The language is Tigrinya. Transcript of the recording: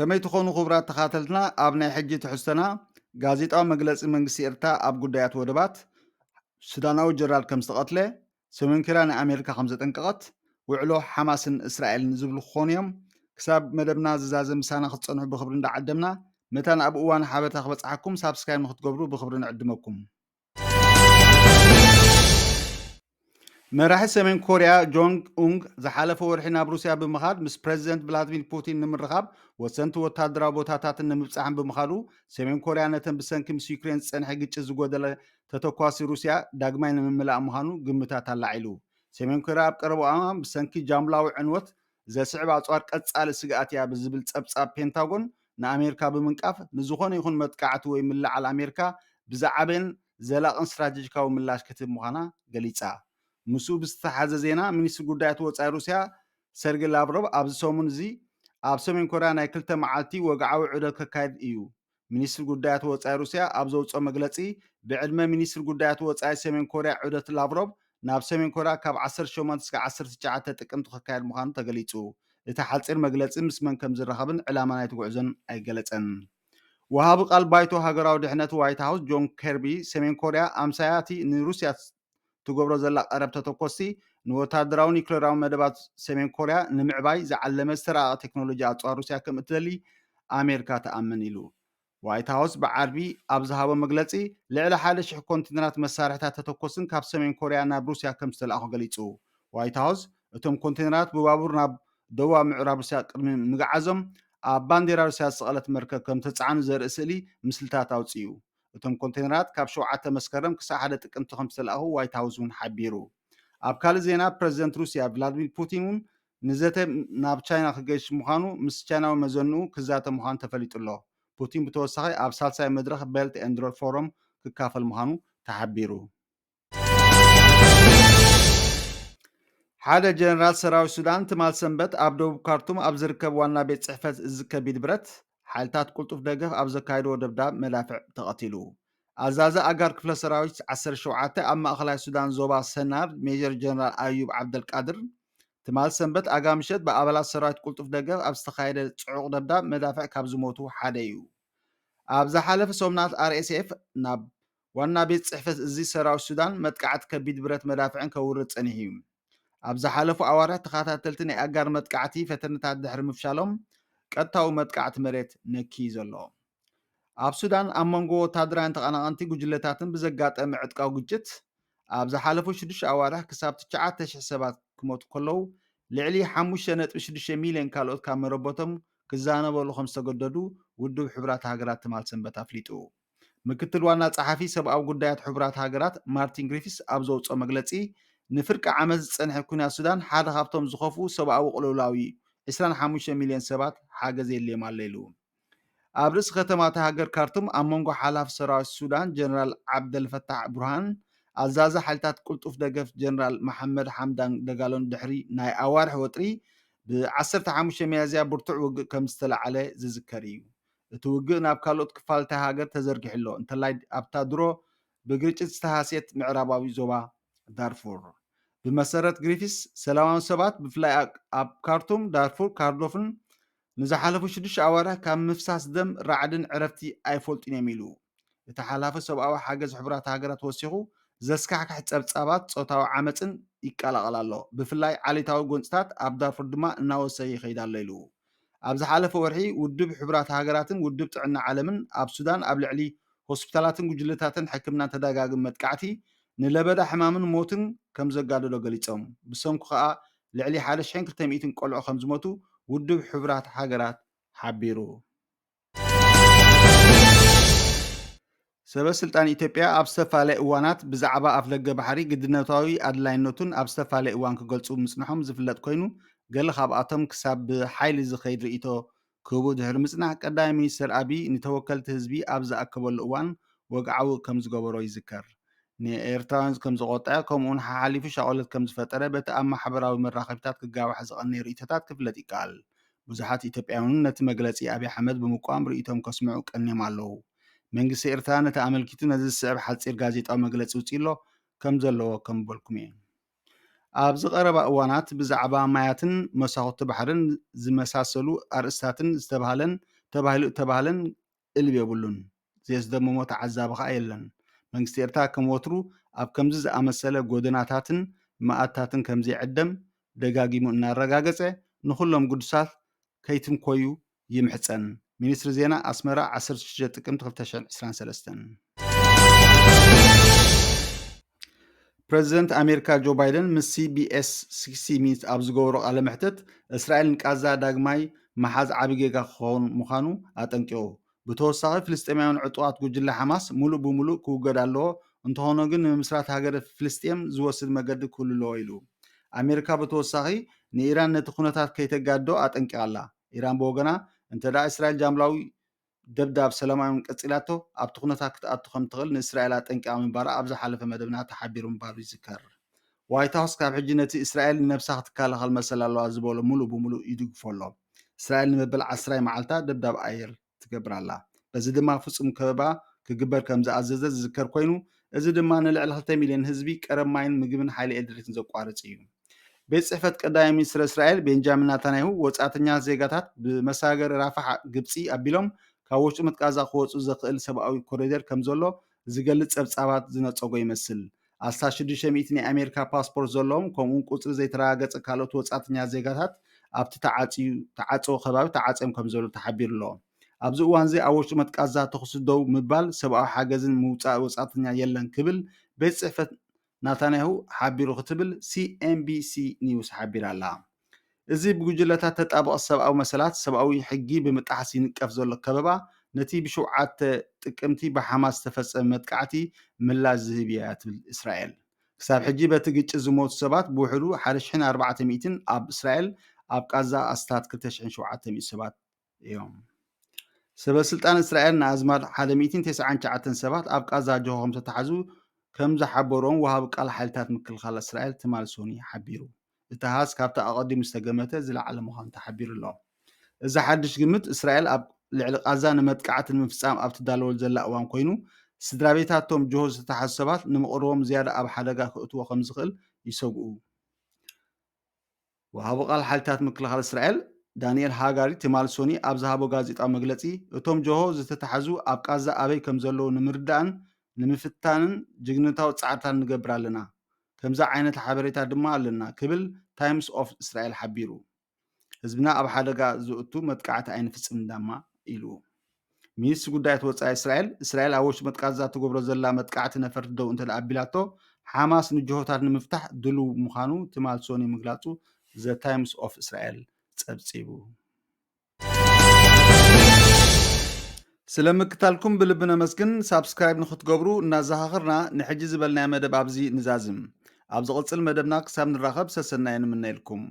ከመይ ትኾኑ ክቡራት ተኻተልትና? ኣብ ናይ ሕጂ ትሕዝቶና፣ ጋዜጣዊ መግለጺ መንግስቲ ኤርትራ ኣብ ጉዳያት ወደባት፣ ሱዳናዊ ጀነራል ከም ዝተቐትለ፣ ሰሜን ኮርያ ንኣሜሪካ ከም ዘጠንቀቐት፣ ውዕሎ ሓማስን እስራኤልን ዝብሉ ክኾኑ እዮም። ክሳብ መደብና ዝዛዘም ምሳና ክትጸንሑ ብኽብሪ እንዳዓደምና፣ መታን ኣብ እዋን ሓበሬታ ክበጽሓኩም ሳብስክራይብ ንክትገብሩ ብኽብሪ ንዕድመኩም። መራሒ ሰሜን ኮርያ ጆንግ ኡንግ ዝሓለፈ ወርሒ ናብ ሩስያ ብምኻድ ምስ ፕረዚደንት ቭላድሚር ፑቲን ንምርኻብ ወሰንቲ ወታደራዊ ቦታታትን ንምብጻሕን ብምኻዱ፣ ሰሜን ኮርያ ነተን ብሰንኪ ምስ ዩክሬን ዝጸንሐ ግጭት ዝጎደለ ተተኳሲ ሩስያ ዳግማይ ንምምላእ ምዃኑ ግምታት ኣላዒሉ። ሰሜን ኮርያ ኣብ ቀረባ እዋን ብሰንኪ ጃምላዊ ዕንወት ዘስዕብ ኣጽዋር ቀጻሊ ስግኣት እያ ብዝብል ጸብጻብ ፔንታጎን ንኣሜሪካ ብምንቃፍ፣ ንዝኾነ ይኹን መጥቃዕቲ ወይ ምልዓል ኣሜሪካ ብዝዓበየን ዘላቕን ስትራቴጂካዊ ምላሽ ክትህብ ምዃና ገሊጻ። ምስኡ ብዝተሓሓዘ ዜና፣ ሚኒስትሪ ጉዳያት ወጻኢ ሩስያ ሰርጌ ላቭሮቭ ኣብዚ ሰሙን እዚ ኣብ ሰሜን ኮርያ ናይ ክልተ መዓልቲ ወግዓዊ ዑደት ከካይድ እዩ። ሚኒስትሪ ጉዳያት ወጻኢ ሩስያ ኣብ ዘውጽኦ መግለጺ፣ ብዕድመ ሚኒስትሪ ጉዳያት ወጻኢ ሰሜን ኮርያ ዑደት ላቭሮቭ ናብ ሰሜን ኮርያ ካብ ዓሰርተ ሸሞንተ እስከ ዓሰርተ ትሽዓተ ጥቅምቲ ክካየድ ምዃኑ ተገሊጹ። እቲ ሓጺር መግለጺ ምስ መን ከም ዝራኸብን ዕላማ ናይቲ ጉዕዞን ኣይገለጸን። ወሃቢ ቃል ባይቶ ሃገራዊ ድሕነት ዋይት ሃውስ ጆን ኬርቢ፣ ሰሜን ኮርያ ኣምሳያ እቲ ንሩስያ ትገብሮ ዘላ ቀረብ ተተኮስቲ ንወታደራዊ ኒውክሌራዊ መደባት ሰሜን ኮርያ ንምዕባይ ዝዓለመ ዝተራቐቐ ቴክኖሎጂ ኣጽዋር ሩስያ ከም እትደሊ ኣሜሪካ ትኣምን ኢሉ። ዋይት ሃውስ ብዓርቢ ኣብ ዝሃቦ መግለጺ፣ ልዕሊ ሓደ ሽሕ ኮንቴነራት መሳርሕታት ተተኮስን ካብ ሰሜን ኮርያ ናብ ሩስያ ከም ዝተላእኹ ገሊጹ። ዋይት ሃውስ፣ እቶም ኮንቴነራት ብባቡር ናብ ደቡባዊ ምዕራብ ሩስያ ቅድሚ ምግዓዞም፣ ኣብ ባንዴራ ሩስያ ዝሰቐለት መርከብ ከም ተጻዕኑ ዘርኢ ስእሊ ምስልታት ኣውጺኡ። እቶም ኮንቴነራት ካብ ሸውዓተ መስከረም ክሳዕ ሓደ ጥቅምቲ ከም ዝተላእኹ ዋይት ሃውስ እውን ሓቢሩ። ኣብ ካልእ ዜና፣ ፕረዚደንት ሩስያ ቭላድሚር ፑቲን እውን ንዘተ ናብ ቻይና ክገይሽ ምዃኑ ምስ ቻይናዊ መዘንኡ ክዛተ ምዃኑ ተፈሊጡ ኣሎ። ፑቲን ብተወሳኺ ኣብ ሳልሳይ መድረኽ ቤልት ኤንድ ሮድ ፎረም ክካፈል ምዃኑ ተሓቢሩ። ሓደ ጀነራል ሰራዊት ሱዳን ትማል ሰንበት ኣብ ደቡብ ካርቱም ኣብ ዝርከብ ዋና ቤት ጽሕፈት እዚ ከቢድ ብረት ሓይልታት ቅልጡፍ ደገፍ ኣብ ዘካየድዎ ደብዳብ መዳፍዕ ተቐቲሉ። ኣዛዚ ኣጋር ክፍለ ሰራዊት ዓሰርተ ሸውዓተ ኣብ ማእኸላይ ሱዳን ዞባ ሰናር ሜጀር ጀነራል ኣዩብ ዓብደልቃድር ትማል ሰንበት ኣጋ ምሸት ብኣባላት ሰራዊት ቅልጡፍ ደገፍ ኣብ ዝተኻየደ ጽዑቕ ደብዳብ መዳፍዕ ካብ ዝሞቱ ሓደ እዩ። ኣብ ዝሓለፈ ሰሙናት ኣር ኤስ ኤፍ ናብ ዋና ቤት ጽሕፈት እዚ ሰራዊት ሱዳን መጥቃዕቲ ከቢድ ብረት መዳፍዕን ከውርድ ጸኒሑ እዩ። ኣብ ዝሓለፉ ኣዋርሕ ተኸታተልቲ ናይ ኣጋር መጥቃዕቲ ፈተነታት ድሕሪ ምፍሻሎም ቀጥታዊ መጥቃዕቲ መሬት ነኪ ዘሎ። ኣብ ሱዳን ኣብ መንጎ ወታደራውያን ተቐናቐንቲ ጉጅለታትን ብዘጋጠመ ዕጥቃዊ ግጭት ኣብ ዝሓለፉ ሽዱሽተ ኣዋርሕ ክሳብ ትሽዓተ ሽሕ ሰባት ክሞቱ ከለዉ፣ ልዕሊ ሓሙሽተ ነጥቢ ሽዱሽተ ሚልዮን ካልኦት ካብ መረበቶም ክዛነበሉ ከም ዝተገደዱ ውድብ ሕቡራት ሃገራት ትማል ሰንበት ኣፍሊጡ። ምክትል ዋና ጸሓፊ ሰብኣዊ ጉዳያት ሕቡራት ሃገራት ማርቲን ግሪፊስ ኣብ ዘውጽኦ መግለጺ፣ ንፍርቂ ዓመት ዝጸንሐ ኩናት ሱዳን ሓደ ካብቶም ዝኸፍኡ ሰብኣዊ ቅልውላው እዩ። ዕስራን ሓሙሽተ ሚልዮን ሰባት ሓገዝ የድልዮም ኣሎ ኢሉ። ኣብ ርእሲ ከተማ እታ ሃገር ካርቱም ኣብ መንጎ ሓላፊ ሰራዊት ሱዳን ጀነራል ዓብደልፈታሕ ቡርሃን ኣዛዚ ሓይልታት ቅልጡፍ ደገፍ ጀነራል መሓመድ ሓምዳን ደጋሎን ድሕሪ ናይ ኣዋርሕ ወጥሪ ብ ዓሰርተ ሓሙሽተ ሚያዝያ ብርቱዕ ውግእ ከም ዝተላዕለ ዝዝከር እዩ። እቲ ውግእ ናብ ካልኦት ክፋል እታ ሃገር ተዘርጊሑ ኣሎ፣ እንተላይ ኣብታ ድሮ ብግርጭት ዝተሃስየት ምዕራባዊ ዞባ ዳርፉር። ብመሰረት ግሪፊስ፣ ሰላማዊ ሰባት ብፍላይ ኣብ ካርቱም፣ ዳርፉር፣ ካርዶፍን ንዝሓለፉ ሽዱሽተ ኣዋርሕ ካብ ምፍሳስ ደም፣ ራዕድን ዕረፍቲ ኣይፈልጡን እዮም ኢሉ። እቲ ሓላፊ ሰብኣዊ ሓገዝ ሕቡራት ሃገራት ወሲኹ፣ ዘስካሕክሕ ጸብጻባት ጾታዊ ዓመጽን ይቀላቐል ኣሎ። ብፍላይ ዓሌታዊ ጎንጽታት ኣብ ዳርፉር ድማ እናወሰኸ ይኸይድ ኣሎ ኢሉ። ኣብ ዝሓለፈ ወርሒ ውድብ ሕቡራት ሃገራትን ውድብ ጥዕና ዓለምን ኣብ ሱዳን ኣብ ልዕሊ ሆስፒታላትን ጉጅለታትን ሕክምናን ተደጋጋሚ መጥቃዕቲ ንለበዳ ሕማምን ሞትን ከም ዘጋደዶ ገሊጾም። ብሰንኩ ከኣ ልዕሊ ሓደ ሽሕን ክልተ ሚእትን ቆልዑ ከም ዝሞቱ ውድብ ሕቡራት ሃገራት ሓቢሩ። ሰበ ስልጣን ኢትዮጵያ ኣብ ዝተፈላለየ እዋናት ብዛዕባ ኣፍደገ ባሕሪ ግድነታዊ ኣድላይነቱን ኣብ ዝተፈላለየ እዋን ክገልጹ ምጽንሖም ዝፍለጥ ኮይኑ፣ ገለ ካብኣቶም ክሳብ ብሓይሊ ዝኸይድ ርእይቶ ክህቡ ድሕሪ ምጽናሕ፣ ቀዳማይ ሚኒስተር ኣቢይ ንተወከልቲ ህዝቢ ኣብ ዝኣከበሉ እዋን ወግዓዊ ከም ዝገበሮ ይዝከር። ንኤርትራውያን ከም ዘቖጠዐ፣ ከምኡውን ሓሓሊፉ ሻቕሎት ከም ዝፈጠረ በቲ ኣብ ማሕበራዊ መራኸቢታት ክጋዋሕ ዝቐነየ ርእይቶታት ክፍለጥ ይከኣል። ብዙሓት ኢትዮጵያውያን እውን ነቲ መግለጺ ኣቢይ ኣሕመድ ብምቅዋም ርእይቶም ከስምዑ ቀንዮም ኣለዉ። መንግስቲ ኤርትራ ነቲ ኣመልኪቱ ነዚ ዝስዕብ ሓጺር ጋዜጣዊ መግለጺ ውጽእ ኣሎ፣ ከም ዘለዎ ከም በልኩም እየ። ኣብዚ ቀረባ እዋናት ብዛዕባ ማያትን መሳኹቲ ባሕርን ዝመሳሰሉ ኣርእስታትን ዝተባህለን ተባሂሉ እተባህለን እልብ የብሉን። ዘየስደምሞ ተዓዛቢ ከኣ የለን። መንግስቲ ኤርትራ ከም ወትሩ ኣብ ከምዚ ዝኣመሰለ ጎደናታትን መኣታትን ከም ዘይዕደም ደጋጊሙ እናረጋገጸ፣ ንኹሎም ግዱሳት ከይትንኮዩ ይምሕጸን። ሚኒስትሪ ዜና ኣስመራ፣ ዓሰርተ ሽዱሽተ ጥቅምቲ ክልተ ሽሕን ዕስራን ሰለስተን። ፕረዚደንት ኣሜሪካ ጆ ባይደን ምስ ሲ ቢ ኤስ ስክስቲ ሚኒትስ ኣብ ዝገበሮ ቃለ መሕትት፣ እስራኤል ንቃዛ ዳግማይ ምሓዝ ዓቢ ጌጋ ክኸውን ምዃኑ ኣጠንቂቑ። ብተወሳኺ፣ ፍልስጤማውያን ዕጡቓት ጉጅለ ሓማስ ምሉእ ብምሉእ ክውገድ ኣለዎ፣ እንተኾነ ግን ንምምስራት ሃገረ ፍልስጤም ዝወስድ መገዲ ክህሉ ኣለዎ ኢሉ። ኣሜሪካ ብተወሳኺ ንኢራን ነቲ ኩነታት ከይተጋድዶ ኣጠንቂቓ ኣላ። ኢራን ብወገና፣ እንተ ደኣ እስራኤል ጃምላዊ ደብዳብ ሰላማዊ ቀጺላቶ፣ ኣብቲ ኩነታት ክትኣቱ ከም ትኽእል ንእስራኤል ኣጠንቂቓ ምንባራ ኣብ ዝሓለፈ መደብና ተሓቢሩ ምንባሩ ይዝከር። ዋይት ሃውስ ካብ ሕጂ ነቲ እስራኤል ንነብሳ ክትከላኸል መሰል ኣለዋ ዝበሎ ምሉእ ብምሉእ ይድግፎ ኣሎ። እስራኤል ንመበል ዓስራይ መዓልታ ደብዳብ ኣየር ትገብር ኣላ። በዚ ድማ ፍጹም ከበባ ክግበር ከም ዝኣዘዘ ዝዝከር ኮይኑ፣ እዚ ድማ ንልዕሊ ክልተ ሚልዮን ህዝቢ ቀረብ ማይን ምግብን ሓይሊ ኤሌክትሪክን ዘቋርጽ እዩ። ቤት ጽሕፈት ቀዳማይ ሚኒስትር እስራኤል ቤንጃሚን ናታንያሁ፣ ወጻእተኛ ዜጋታት ብመሳገሪ ራፋሕ ግብጺ ኣቢሎም ካብ ውሽጢ መትቃዛ ክወጹ ዘኽእል ሰብኣዊ ኮሪደር ከም ዘሎ ዝገልጽ ጸብጻባት ዝነጸጎ ይመስል። ኣስታት ሽዱሽተ ሚእቲ ናይ ኣሜሪካ ፓስፖርት ዘለዎም፣ ከምኡውን ቁጽሪ ዘይተረጋገጸ ካልኦት ወጻእተኛ ዜጋታት ኣብቲ ተዓጽዩ፣ ተዓጽዎ ከባቢ ተዓጽዮም ከም ዘለዉ ተሓቢሩ ኣሎ። ኣብዚ እዋን እዚ ኣብ ውሽጢ መትቃዛ ተኹሲ ደው ምባል፣ ሰብኣዊ ሓገዝን ምውጻእ ወጻእተኛ የለን ክብል ቤት ጽሕፈት ናታንያሁ ሓቢሩ ክትብል ሲ ኤን ቢ ሲ ኒውስ ሓቢራ ኣላ። እዚ ብጉጅለታት ተጣበቕቲ ሰብኣዊ መሰላት፣ ሰብኣዊ ሕጊ ብምጥሓስ ይንቀፍ ዘሎ ከበባ፣ ነቲ ብሸውዓተ ጥቅምቲ ብሓማስ ዝተፈጸመ መጥቃዕቲ ምላሽ ዝህብ እያ ትብል እስራኤል። ክሳብ ሕጂ በቲ ግጭት ዝሞቱ ሰባት ብውሕዱ ሓደ ሽሕን ኣርባዕተ ሚእትን፣ ኣብ እስራኤል ኣብ ቃዛ ኣስታት ክልተ ሽሕን ሸውዓተ ሚእቲ ሰባት እዮም። ሰበ ስልጣን እስራኤል ንኣዝማድ ሓደ ሚእትን ተስዓን ትሽዓተን ሰባት ኣብ ቃዛ ጆሆ ከም ዝተታሕዙ ከም ዝሓበሮም ወሃቢ ቃል ሓይልታት ምክልኻል እስራኤል ትማል ሶኒ ሓቢሩ። እቲ ኣሃዝ ካብቲ ኣቐዲሙ ዝተገመተ ዝለዓለ ምዃኑ ተሓቢሩ ኣሎ። እዚ ሓድሽ ግምት፣ እስራኤል ኣብ ልዕሊ ቃዛ ንመጥቃዕቲ ንምፍጻም ኣብ ትዳለወሉ ዘላ እዋን ኮይኑ፣ ስድራ ቤታቶም ጆሆ ዝተታሕዙ ሰባት ንምቕርቦም ዝያዳ ኣብ ሓደጋ ከእትዎ ከም ዝኽእል ይሰግኡ። ወሃቢ ቃል ሓይልታት ምክልኻል እስራኤል ዳንኤል ሃጋሪ ትማል ሶኒ ኣብ ዝሃቦ ጋዜጣዊ መግለጺ፣ እቶም ጆሆ ዝተታሕዙ ኣብ ቃዛ ኣበይ ከም ዘለዉ ንምርዳእን ንምፍታንን ጅግንነታዊ ጻዕርታት ንገብር ኣለና፣ ከምዚ ዓይነት ሓበሬታ ድማ ኣለና ክብል ታይምስ ኦፍ እስራኤል ሓቢሩ። ህዝብና ኣብ ሓደጋ ዘእቱ መጥቃዕቲ ኣይንፍጽምን ድማ ኢሉ። ሚኒስትሪ ጉዳያት ወጻኢ እስራኤል፣ እስራኤል ኣብ ወሽመጥ ቃዛ ትገብሮ ዘላ መጥቃዕቲ ነፈርቲ ደው እንተ ኣቢላቶ፣ ሓማስ ንጅሆታት ንምፍታሕ ድሉው ምዃኑ ትማል ሶኒ ምግላጹ ዘ ታይምስ ኦፍ እስራኤል ጸብጺቡ። ስለ ምክታልኩም ብልቢ ነመስግን። ሳብስክራይብ ንክትገብሩ እናዘኻኽርና፣ ንሕጂ ዝበልናዮ መደብ ኣብዚ ንዛዝም። ኣብ ዝቕጽል መደብና ክሳብ ንራኸብ ሰሰናዮ ንምነየልኩም።